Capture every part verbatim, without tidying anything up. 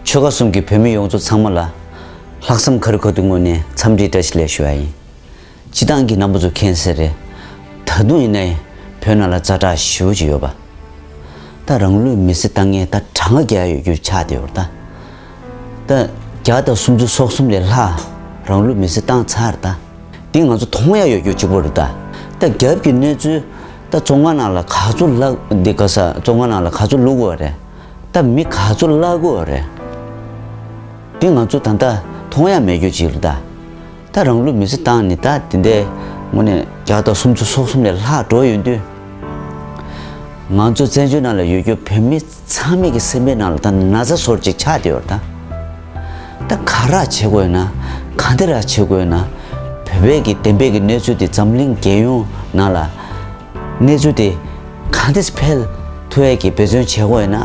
ཆོལ་ཁ་གསུམ་གྱི་བོད་མི་ཡོངས་རྫོགས་ཚང་མ་ལ་ལྷག་བསམ་ཁ་རི་ཁ་ཐུག་ངོས་ནས་འཚམས་འདྲི་བཀྲ་ཤིས་བདེ་ལེགས་ཞུ་ཡ་ཡིན། སྤྱི་བཏང་གི་རྣམ་པ་ཚོ་མཁྱེན་གསལ་རེད། ད་དུང་ཡིན་ནའི་བོད་ནང་ལ་ཛ་དྲག་ཞེ་པོ་ཅིག་ཡོད་པ། ད་རང་ལུས་མེར་སྲེག་བཏང་མཁན་ད་གྲངས་ཀ་རྒྱག་ཡ་ཡོད་རྒྱུ་ཆགས་བསྡད་ཡོད་རེད་ད། ད་བརྒྱ་དང་སུམ་ཅུ་སོ་གསུམ་ལས་ལྷག་རང་ལུས་མེར་སྲེག་བཏང་ཚར་རེད་ད། འདི་ང་ཚོ་མཐོང་ཡ་ཡོད་རྒྱུ་གཅིག་པོ་རེད་ད། ད་རྒྱབ་ཀྱི་གནས་ཚུལ་ད་བཙོན་ཁང་ནང་ལ་ག་ཚོད་བརླག་འདི་ག་ས་བཙོན་ཁང་ནང་ལ་ག་ཚོད་བླུག་དགོས་རེད། ད་མི་ག་ཚོད་བརླག་དགོས་རེད། འདི་ང་ཚོ་ད་ལྟ་མཐོང་ཡ་མེད་རྒྱུ་ཅིག་རེད་ད། ད་རང་ལུས་མེར་སྲེག་བཏང་ནི་ད་དེ་འདྲའི་དངོས་གནས་བརྒྱ་དང་སུམ་ཅུ་སོ་གསུམ་ལས་ལྷག་འགྲོ་ཡོང་དུས། ང་ཚོ་བཙན་བྱོལ་ནང་ལ་ཡོད་རྒྱུ་བོད་མི་ཚང་མའི་གི་སེམས་པའི་ནང་ལ་ད་ན་ཚ་སོར་ཅིག་ཆགས་བསྡད་ཡོད་རེད་ད། ད་ག་རེ་བྱེད་དགོས་ཡོད་ན། ག་འདྲ་བྱེད་དགོས་ཡོད་ན། བོད་པའི་གི་བདེན་པའི་གི་གནས་ཚུལ་དེ་འཛམ་གླིང་རྒྱལ་ཡོངས་ནང་ལ་གནས་ཚུལ་དེ་ག་འདྲ་འཕེལ་ཐུབ་ཡས་ཀྱི་འབད་བརྩོན་བྱེད་དགོས་ཡོད་ན་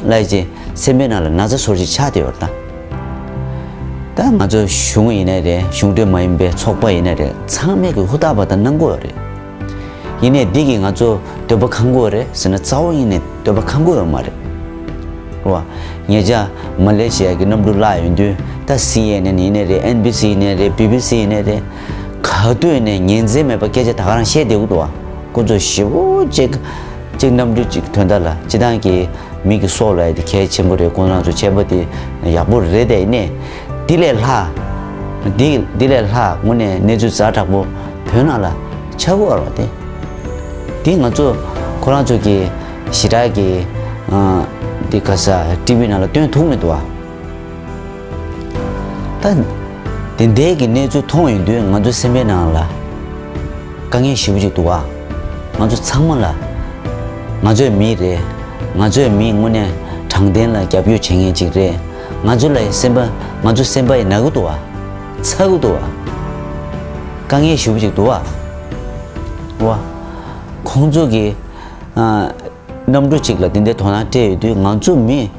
ལབ་ཅིག་སེམས་པའི་ནང་ལ་ན་ཚ་སོར་ཅིག་ཆགས་བསྡད་ཡོད་རེད་ད། ད་ང་ཚོ་གཞུང་ཡིན་ནའི་རེད། གཞུང་འབྲེལ་མ་ཡིན་པའི་ཚོགས་པ་ཡིན་ནའི་རེད། ཚང་མས་ཀྱི་ཧུར་ཐག་པ་དང་གནང་དགོས་རེད། ཡིན་ནའི་འདི་གིས་ང་ཚོ་འདོད་པ་ཁེངས་ཀྱི་ཡོད་རེད་ཟེར་ན་རྩ་བ་ཉིད་ནས་འདོད་པ་ཁེངས་ཀྱི་ཡོད་མ་རེད། རེད་བ། ཉེ་ཆར་མ་ལེ་ཤི་ཡ་གི་གནམ་གྲུ་བརླག་ཡོང་དུས་ད་སི་ཨེན་ཨེན་ཡིན་ནའི་རེད། ཨེན་བི་སི་ཡིན་ནའི་རེད། བི་བི་སི་ཡིན་ནའི་རེད། ག་དུས་ནས་ཉིན་མཚན་མེད་པར་སྐད་ཆ་ད་ག་རང་བཤད་བསྡད་ཀྱི་འདུག་བ། ཁོ་ཚོ་ཞེ་པོ་ཅིག་ཅིག་གནམ་གྲུ་ཅིག་ཐོན་ཐབས་ལ་སྤྱི་བཏང་གི་མི་གི་སྲོག་ལ་ཡ་དེ་གལ་ཆེན་པོ་རེད། ཁོང་རང་ཚོ་བྱས་པ་དེ་ཡག་པོ་རེད་དེ། ཡིན་ནའི་འདི་ལས་ལྷག་འདི་འདི་ལས་ལྷག་དངོས་གནས་གནས་ཚུལ་ཛ་དྲག་པོ་བོད་ནང་ལ་ཆགས་ཀྱི་ཡོད་རེད་བ། དེ་འདི་ང་ཚོ་ཁོ་རང་ཚོ་གི་ཞེ་དྲག་གི་ཨ་འདི་ག་ས་ཊི་ཝི་ནང་ལ་སྟོན་ཐུབ་མི་འདུག་བ། ད་དེ་འདྲའི་གི་གནས་ཚུལ་མཐོང་ཡོང་དུས་ང་ཚོའི་སེམས་པའི་ནང་ལ་དཀའ་ངལ་ཞེ་པོ་ཅིག་འདུག་ཨ། ང་ཚོ་ཚང་མ་ལ། ང་ཚོའི་མི་རེད། ང་ཚོའི་མི་དངོས་གནས་དྲང་བདེན་ལ་རྒྱབ་སྐྱོར་བྱེད་མཁན་ཅིག་རེད། ང་ཚོ་ལ་སེམས་པ་ང་ཚོ་སེམས་པ་ཡི་ན་གི་འདུག་ཨ། ཚ་གི་འདུག་ཨ། དཀའ་ངལ་ཞེ་པོ་ཅིག་འདུག་ཨ། བ། ཁོང་ཚོ་གི་ཨ། གནམ་གྲུ་གཅིག་ལ་དེ་འདྲའི་དོ་སྣང་སྤྲད་ཡོད་དུས་ང་ཚོ་མི་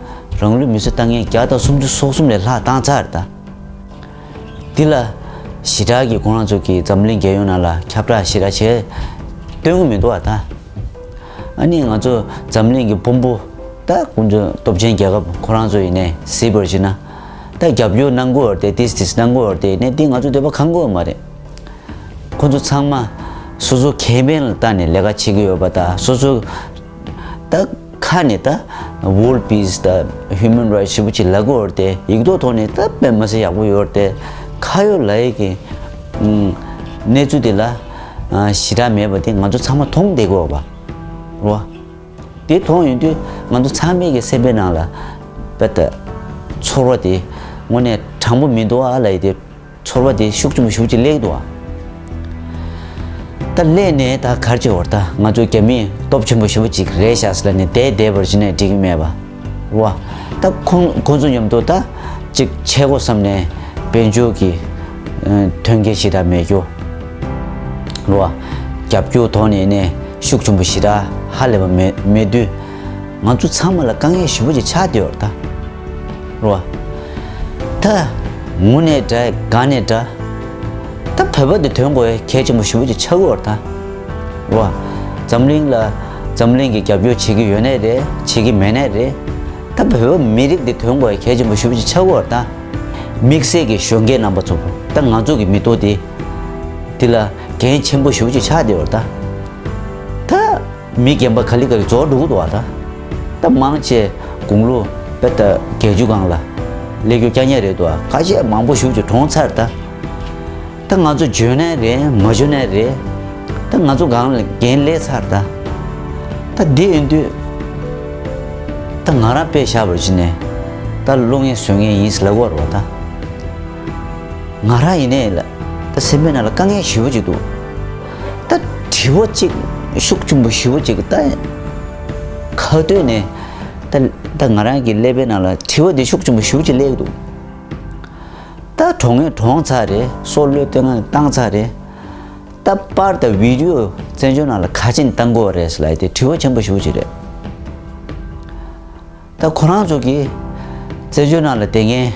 རང་ལུས་མེར་སྲེག་བཏང་མཁན་བརྒྱ་དང་སུམ་ཅུ་སོ་གསུམ་ལས་ལྷག་བཏང་ཚར་ད། འདི་ལ་ཞེ་དྲག་གི་ཁོང་རང་ཚོ་གི་འཛམ་གླིང་རྒྱལ་ཡོངས་ནང་ལ་ཁྱབ་བསྒྲགས་ཞེ་དྲག་བྱས་སྟོན་གི་མི་འདུག་བ་ད། ཨ་ནི་ང་ཚོ་འཛམ་གླིང་གི་དཔོན་པོ་ད་ཁོང་ཚོ་སྟོབས་ཆེན་རྒྱལ་ཁབ་ཁོ་རང་ཚོ་ཡིན་ནའི་གཟིགས་པར་བྱས་ན་ད་རྒྱབ་སྐྱོར་གནང་གི་ཡོད་རེད་དེ། ཏིས་ཏིས་གནང་གི་ཡོད་རེད་དེ། ཡིན་ནའི་འདི་ང་ཚོ་འདོད་པ་ཁེངས་གི་ཡོད་མ་རེད། ཁོ་ཚོ་ཚང་མ་སོ་སོ་ཁེ་ཕན་ལ་བལྟས་ནས་ལས་ཀ་བྱེད་ཀྱི་ཡོད་པ་དང་། སོ་སོ་ད་ཁ་ནས་ད་World Peace དང་Human Rights ཞེ་པོ་ཅིག་ལབ་ཀྱི་ཡོད་རེད་དེ། ཡིག་ཐོག་ཐོག་ནས་ད་དཔེ་མི་སྲིད་ཡག་པོ་ཡོད་རེད་དེ། ཁ་ཡོད་ལག་ཡོད་ཀྱི་ཨུམ་གནས་ཚུལ་དེ་ལ་ཨ་ཞེ་དྲག་མེད་པ་དེ་ང་ཚོ་ཚང་མ་མཐོང་བསྡད་ཀྱི་ཡོད་པ་རེད་བ། དེ་མཐོང་ཡོང་དུས་ང་ཚོ་ཚང་མའི་གི་སེམས་པའི་ནང་ལ་དཔེ་ད་ཚོར་བ་དེ་དངོས་གནས་དྲང་པོ་མི་འདུག་ཨ་ལབ་ཡ་དེ། ཚོར་བ་དེ་ཤུགས་ཆེན་པོ་ཞེ་པོ་ཅིག་སླེབས་འདུག་བ། ད་སླེབས་ནས་ད་ག་རེ་བྱེད་དགོས་རེད། ད་ང་ཚོ་རྒྱ་མི་སྟོབས་ཆེན་པོ་ཞེ་པོ་ཅིག་རེད་ཤག་ཟེར་ལབ་ནས་བསྡད་བསྡད་པར་བྱས་ནས་འགྲིག་གི་མེད་པ་རེད་བ། ད་ཁོང་ཁོང་ཚོ་མཉམ་དུ་ད་ཅིག་བྱེད་དགོས་བསམ་ནས་དཔལ་འབྱོར་གྱི་ཨ་མཐུན་རྐྱེན་ཞེ་དྲག་མེད་རྒྱུ་རེད་བ། རྒྱབ་སྐྱོར་ཐོག་ནས་ནས་ཤུགས་ཆེན་པོ་ཞེ་དྲག་ཧ་ལས་པ་མེད་མེད་དུས། ང་ཚོ་ཚང་མ་ལ་དཀའ་ངལ་ཞེ་པོ་ཅིག་ཆགས་བསྡད་ཡོད་རེད་ད། རེད་བ། ད་དངོས་གནས་འདྲ་གང་ནས་འདྲ། ད་བོད་པ་འདི་དོན་དགོས་ཡ་གལ་ཆེན་པོ་ཞེ་པོ་ཅིག་ཆགས་ཀྱི་ཡོད་རེད་ད། རེད་བ། འཛམ་གླིང་ལ་འཛམ་གླིང་གི་རྒྱབ་སྐྱོར་བྱེད་ཀྱི་ཡོད་ནའི་རེད། བྱེད་ཀྱི་མེད་ནའི་རེད། ད་བོད་པ་མི་རིགས་འདི་དོན་དགོས་ཡ་གལ་ཆེན་པོ་ཞེ་པོ་ཅིག་ཆགས་ཀྱི་ཡོད་རེད་ད། དམིགས་བསལ་གྱི་གཞོན་སྐྱེས་རྣམ་པ་ཚོ། ད་ང་ཚོ་གི་མི་ཐོག་འདི་འདི་ལ་འགན་ཆེན་པོ་ཞེ་པོ་ཅིག་ཆགས་བསྡད་ཡོད་རེད་ད། ད། མི་རྒན་པ་ག་ལེ་ག་ལེ་རྫོགས་འགྲོ་གི་འདུག་བ་ད། ད་མང་ཆེ་དགུང་ལོ་དཔེ་ད་བརྒྱད་ཅུ་སྒང་ལ་སླེབས་རྒྱུ་རྐྱང་རྐྱང་རེད་འདུག་བ། ཁ་ཤས་མང་པོ་ཞེ་པོ་ཅིག་གྲོངས་ཚར་ད། ད་ང་ཚོ་འཇོན་ནའི་རེད། མ་འཇོན་ནའི་རེད། ད་ང་ཚོ་སྒང་ལ་འགན་སླེབས་ཚར་ད། ད་འདི་ཡིན་དུས་ད་ང་རང་དཔེ་བཞག་པར་བྱས་ནས་ད་བློ་ངན་བཟོད་ངན་ཡིན་ཟེར་ལབ་དགོས་རེད་བ་ད། ང་རང་ཡིན་ནའི་ལ་ད་སེམས་པའི་ནང་ལ་དཀའ་ངལ་ཞེ་པོ་ཅིག་འདུག་ད་དྲི་བ་གཅིག་ཤུགས་ཆེན་པོ་ཞེ་པོ་ཅིག་ད་ཁ་སྟོད་ནས་ད་ད་ང་རང་གི་ཀླད་པའི་ནང་ལ་དྲི་བ་འདི་ཤུགས་ཆེན་པོ་ཞེ་པོ་ཅིག་སླེབས་འདུག་ད་གྲོངས་མཁན་གྲོངས་ཚར་རེད། སྲོག་བློས་གཏོང་མཁན་བཏང་ཚར་རེད། ད་པར་དང་བི་ཌི་ཡོ་བཙན་བྱོལ་ནང་ལ་ག་ཅིག་བཏང་དགོས་རེད་ཟེར་ལབ་ཡ་དེ་དྲི་བ་ཆེན་པོ་ཞེ་པོ་ཅིག་རེད། ད་ཁོ་རང་ཚོ་གིས་བཙན་བྱོལ་ནང་ལ་བསྡད་མཁན་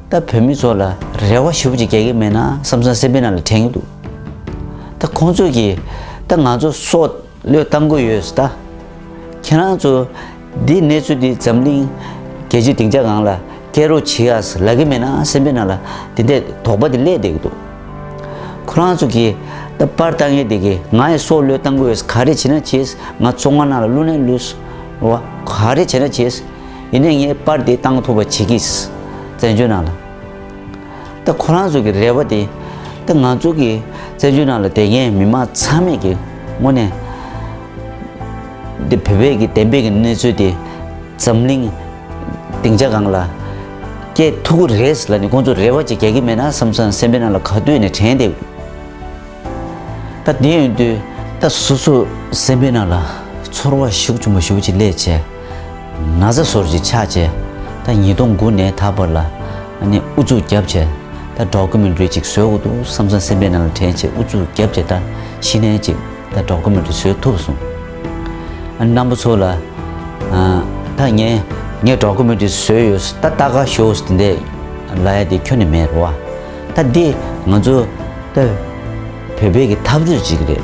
ད་བོད་མི་ཚོ་ལ་རེ་བ་ཞེ་པོ་ཅིག་རྒྱག་གི་མེད་ན་བསམ་བསམ་སེམས་པའི་ནང་ལ་དྲན་གྱི་འདུག་ད་ཁོང་ཚོ་གིས་ད་ང་ཚོ་སྲོག་བློས་བཏང་གི་ཡོད་ཟེར། ད་ཁྱེད་རང་ཚོ་འདི་གནས་ཚུལ་འདི་འཛམ་གླིང་རྒྱལ་སྤྱིའི་སྡིངས་ཆ་སྒང་ལ་ སྐད་རོགས་བྱེད་ཡ་ལབ་ཀྱི་མེད་ན་སེམས་པའི་ནང་ལ་དེ་འདྲའི་དོགས་པ་དེ་སླེབས་བསྡད་ཀྱི་འདུག་ཁོ་རང་ཚོ་གིས་ད་པར་བཏང་མཁན་དེ་གིས་ང་ཡི་སྲོག་བློས་བཏང་གི་ཡོད། ག་རེ་བྱེད་ན་བྱེད། ང་བཙོན་ཁང་ནང་ལ་བླུགས་ན་བླུགས་རོ། ག་རེ་བྱེད་ན་བྱེད། ཡིན་ནའི་ངས་པར་དེ་བཏང་ཐུབ་པ་བྱེད་ཀྱི། བཙན་བྱོལ་ནང་ལ། ད་ཁོ་རང་ཚོ་གི་རེ་བ་དེ། ད་ང་ཚོ་གི་བཙན་བྱོལ་ནང་ལ་བསྡད་མཁན་མི་མང་ཚང་མས་ཀྱི་དངོས་གནས། འདི་བོད་པའི་གི་བདེན་པའི་གི་གནས་ཚུལ་དེ་འཛམ་གླིང་སྡིངས་ཆ་སྒང་ལ་སྐྱེལ་ཐུབ་ཀྱི་རེད་ལབ་ནས་ཁོང་ཚོ་རེ་བ་ཅིག་རྒྱག་གི་མེད་ན་བསམ་བསམ་སེམས་པའི་ནང་ལ་ག་དུས་ནས་དྲན་བསྡད། ད་དེ་ཡིན་དུས་ད་སོ་སོ་སེམས་པའི་ནང་ལ་ཚོར་བ་ཤུགས་ཆེན་པོ་ཞེ་པོ་ཅིག་སླེབས་བྱས། ན་ཚ་བཟོ་འདྲ་ཅིག་ཆགས་བྱས། ད་ཉིས་སྟོང་དགུ་ནས་ད་བར་ལ་ཨ་ནི་ཨུ་ཚུགས་བརྒྱབ་བྱས། ད་ཌོ་ཀུ་མེན་ཊ་རི་ཅིག་བཟོ་དགོས་འདུག་བསམ་བསམ་སེམས་པའི་ནང་ལ་དྲན་བྱས་ཨུ་ཚུགས་བརྒྱབ་བྱས། ད་གཞི་ནས་ཅིག་ད་ཌོ་ཀུ་མེན་ཊ་རི་བཟོ་ཐུབ་སོང་། ཨ་ནི་རྣམ་པ་ཚོ་ལ་ཨ་ད་ངས་ངས་ཌོ་ཀུ་མེན་ཊ་རི་བཟོས་ཡོད། ད་ལྟ་ག་ཤོག་དེ་འདྲ་ལབ་ཡ་དེ་ཁྱོན་ནས་མེད་རེད་བ། ད་འདི་ང་ཚོ་ད་བོད་པའི་གི་འཐབ་རྩོད་ཅིག་རེད།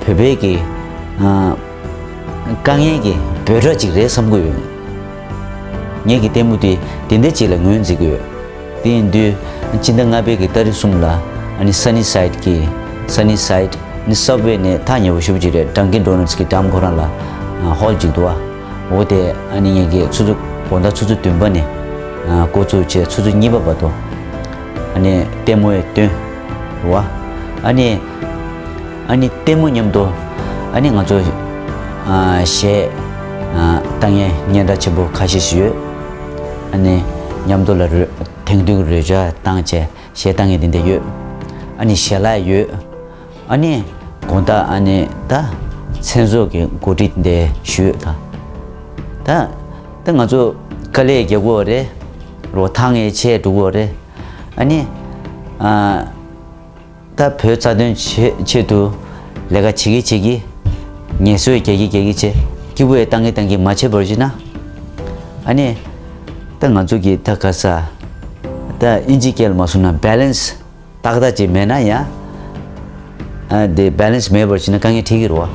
བོད་པའི་གི་ཨ། དཀའ་ངལ་གྱི་འབོད་སྒྲ་ཅིག་རེད་བསམ་གྱི་ཡོད། ངེད་ཀྱི་ལྟད་མོ་དེ་དེ་འདྲ་ཅིག་ལ་ངོས་འཛིན་གྱི་ཡོད། དེ་ཡིན་དུས་སྤྱི་ཟླ་ལྔ་པའི་གི་ཏ་རིག་གསུམ་ལ་ཨ་ནི་སན་ནི་སའིཌ་གི་སན་ནི་སའིཌ་ནི་སབ་ཝེ་ནས་ཐག་ཉེ་པོ་ཞེ་པོ་ཅིག་རེད། ཌན་ཀིན་ཌོ་ནཊ་གི་འགྲམ་ཁོ་རང་ལ་ཧོལ་ཅིག་འདུག་བ། འོ་དེ་ཨ་ནི་ངེད་ཀྱི་ཆུ་ཚོད་དགོང་དག་ཆུ་ཚོད་བདུན་པ་ནས་འགོ་བཙུགས་བྱས་ཆུ་ཚོད་གཉིས་པ་བར་དུ་ཨ་ནི་ལྟད་མོ་ཡང་སྟོན་རེད་བ། ཨ་ནི། ཨ་ནི་ལྟད་མོ་མཉམ་དུ་ཨ་ནི་ང་ཚོ་ཨ་གཞས་ཨ་བཏང་མཁན་སྙན་གྲགས་ཆེན་པོ་ཁ་ཤས་ཤིག་ཡོད། ཨ་ནི་མཉམ་དུ་ལ་རོལ་དེང་དུས་རོལ་ཆ་བཏང་བྱས་གཞས་བཏང་མཁན་དེ་འདྲ་ཡོད། ཨ་ནི་ཞལ་ལག་ཡོད། ཨ་ནི་དགོང་དག་ཨ་ནི་ད་མཚན་ཚོགས་ཀྱི་གོ་སྒྲིག་འདི་ཞུས་ད། ད་ད་ང་ཚོ་དཀའ་ལས་རྒྱག་དགོས་རེད། རོ་ཐང་ངེ་ཆེ་འགྲོ་དགོས་རེད། ཨ་ནི་ཨ། ད་བོད་རྩ་དོན་ཆེད་ཆེད་དུ་ལས་ཀ་བྱེད་ཀྱི་བྱེད་ཀྱི། ངལ་གསོ་རྒྱག་གི་རྒྱག་གི་བྱེད། སྐྱིད་པོ་ཡང་བཏང་གི་བཏང་གི་མ་བྱེད་པར་བྱེད་ན། ཨ་ནི། ད་ང་ཚོ་གི་ད་ག་ས། ད་ཨིན་ཇི་སྐད་ལ་མ་སོང་ན་བེ་ལེན་སི་ཏག་ཏག་ཅིག་མེད་ན་ཡང་། ཨ་དེ་བེ་ལེན་སི་མེད་པར་བྱེད་ན་དཀའ་ངལ་འཕྲད་ཀྱི་རེད་བ།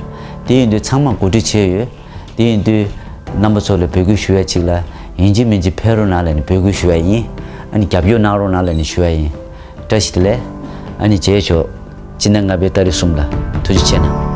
དེ་ཡིན་དུས་ཚང་མ་གོ་སྒྲིག་བྱས་ཡོད། དེ་ཡིན་དུས་རྣམ་པ་ཚོ་ལ་འབོད་སྐུལ་ཞུ་ཡ་ཅིག་ལ་ཡིན་གཅིག་མིན་གཅིག་ཕེབས་རོགས་གནང་ལབ་ནས་འབོད་སྐུལ་ཞུ་ཡ་ཡིན། ཨ་ནི་རྒྱབ་སྐྱོར་གནང་རོགས་གནང་ལབ་ནས་ཞུ་ཡ་ཡིན། བཀྲ་ཤིས་བདེ་ལེགས། ཨ་ནི་མཇལ་ཆོག་སྤྱི་ཟླ་ལྔ་པའི་ཏ་རིག་གསུམ་ལ། ཐུགས་རྗེ་ཆེ་གནང་།